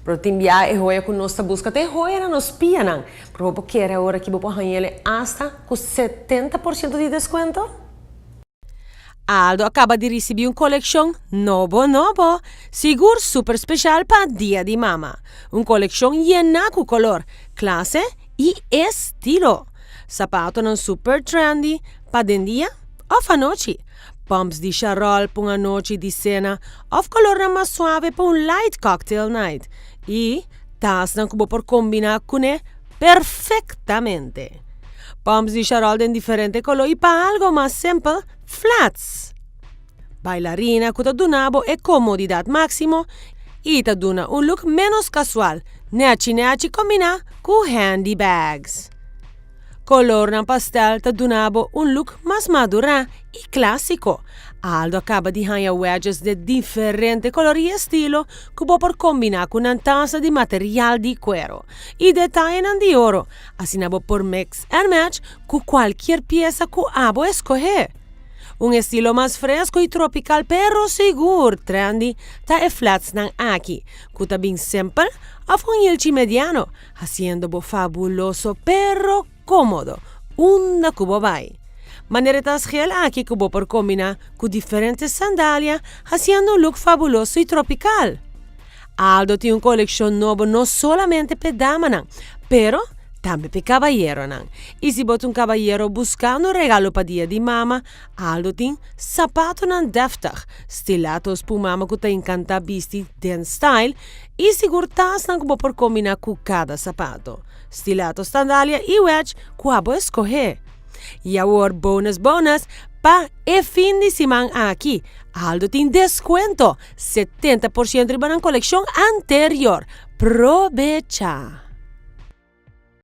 Pero tin bia e hoya ku nos ta buska ta e hoya na nos pianan. Pero bo por kere awor aki bo por hañ'el asta ku 70% di deskuento? Aldo a kaba di risibí un kolekshon nobo nobo, sigur super speshal pa Dia di Mama. Un kolekshon yená ku kolor, klase i estilo. Sapatonan super trendy pa den dia òf anochi. Pumps di sharol pa un anochi di sena òf kolornan mas suave pa un light cocktail night. I tasnan ku bo por kombiná kuné perfektamente. Pumps di sharol den diferente koló i pa algo mas simpel, flats. Bailarina ku ta duna bo e komodidat máksimo i ta duna un look ménos kasual, nèchi nèchi kombiná ku handy bags. Kolornan pastel ta duna bo un look mas madurá i klásiko. Aldo a kaba di haña wedges den diferente kolor i estilo ku bo por kombiná ku nan tasa di material di kuero i detayenan di oro, asina bo por mix and match ku kualkier piesa ku abo eskohé. Un estilo mas fresco i tropical pero sigur trendy ta e flats-nan aki, ku ta bin simpel òf un hilchi mediano, hasiendo bo fabuloso pero kómodo unda ku bo bai. Manera e tas gel aki ku bo por kombiná ku diferente sandalia hasiendo un look fabuloso i tropical. Aldo tin un kolekshon nobo no solamente p'e damanan, pero tambe p'e kabayeronan. I si bo ta un kabayero buskando un regalo pa Dia di Mama, Aldo tin sapatonan dèftig, stilatos p'un mama ku ta enkantá bisti den style i sigur tasnan ku bo por kombiná ku kada sapato, stilato, sandalia i wedge ku abo eskohé. I awor bonus bonus pa e fin di siman aki, Aldo tin deskuento 70% riba nan kolekshon anterior. Probecha!